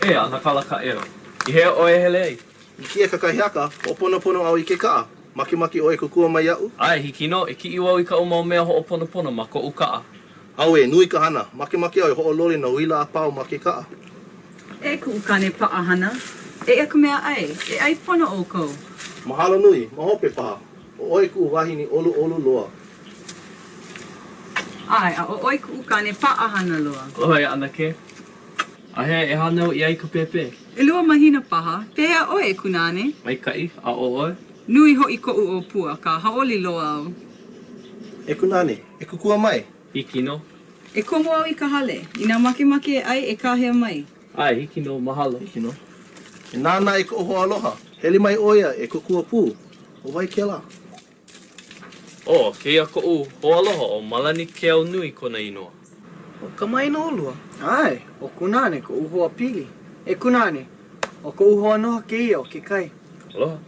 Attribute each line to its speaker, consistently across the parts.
Speaker 1: E, ʻAnakala Kaʻeo. I hea ʻoe e hele ai?
Speaker 2: I kēia kakahiaka, hoʻoponopono au i ke kaʻa. Makemake ʻoe e kōkua mai iaʻu?
Speaker 1: ʻAe, hiki nō. E kiʻi wau i kaʻu mau mea hoʻoponopono ma koʻu kaʻa.
Speaker 2: Auē, nui ka hana. Makemake au e hoʻololi nā uila a pau ma ke kaʻa.
Speaker 3: E kuʻu kāne paʻahana, eia ka mea ʻai, e ʻai pono ʻoukou.
Speaker 2: Mahalo nui, ma hope paha. ʻO ʻoe kuʻu wahine ʻoluʻolu loa.
Speaker 3: ʻAe, a ʻo ʻoe kuʻu kāne paʻahana loa.
Speaker 1: Aloha e ʻAnakē. A hea e hānau ʻia ai ka pēpē?
Speaker 3: ʻElua mahina paha. Pehea ʻoe, e Kunāne?
Speaker 1: Maikaʻi, a ʻo ʻoe?
Speaker 3: Nui hoʻi koʻu ʻōpua, akā hauʻoli loa au.
Speaker 2: E Kunāne, e kōkua mai.
Speaker 1: Hiki nō.
Speaker 3: E komo au i ka hale. Inā makemake e ʻai, e kāhea mai.
Speaker 1: ʻAe, hiki nō, mahalo.
Speaker 2: Hiki nō. E nānā i koʻu hoaaloha. Hele mai ʻo ia e kōkua pū. ʻO wai kēlā?
Speaker 1: ʻO kēia koʻu hoaaloha ʻo Malani Keaunui kona inoa.
Speaker 4: Ua kamaʻāina ʻolua?
Speaker 5: ʻAe, ʻo Kunāne koʻu hoa pili. E Kunāne, ʻo koʻu hoa aloha kēia ʻo Kekai.
Speaker 1: Aloha.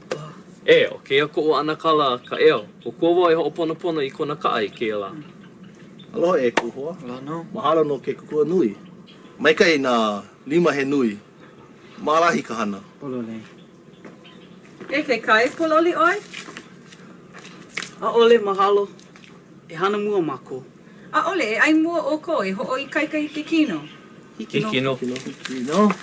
Speaker 1: E, ʻo kēia koʻu ʻanakala Kaʻeo. Kōkua wau e hoʻoponopono i kona kaʻa i kēia lā.
Speaker 2: Aloha e kuʻu hoa.
Speaker 5: Aloha nō.
Speaker 2: Mahalo no ke kōkua nui. Maikaʻi nā lima he nui. Maʻalahi ka hana.
Speaker 5: Pololei.
Speaker 3: E Kekai, pōloli ʻoe?
Speaker 4: ʻAʻole, mahalo. E hana mua mākou.
Speaker 3: ʻAʻole, e ʻai mua ʻoukou e hoʻoikaika i ke kino.
Speaker 4: Hiki nō.
Speaker 1: Hiki nō.
Speaker 5: Hiki nō.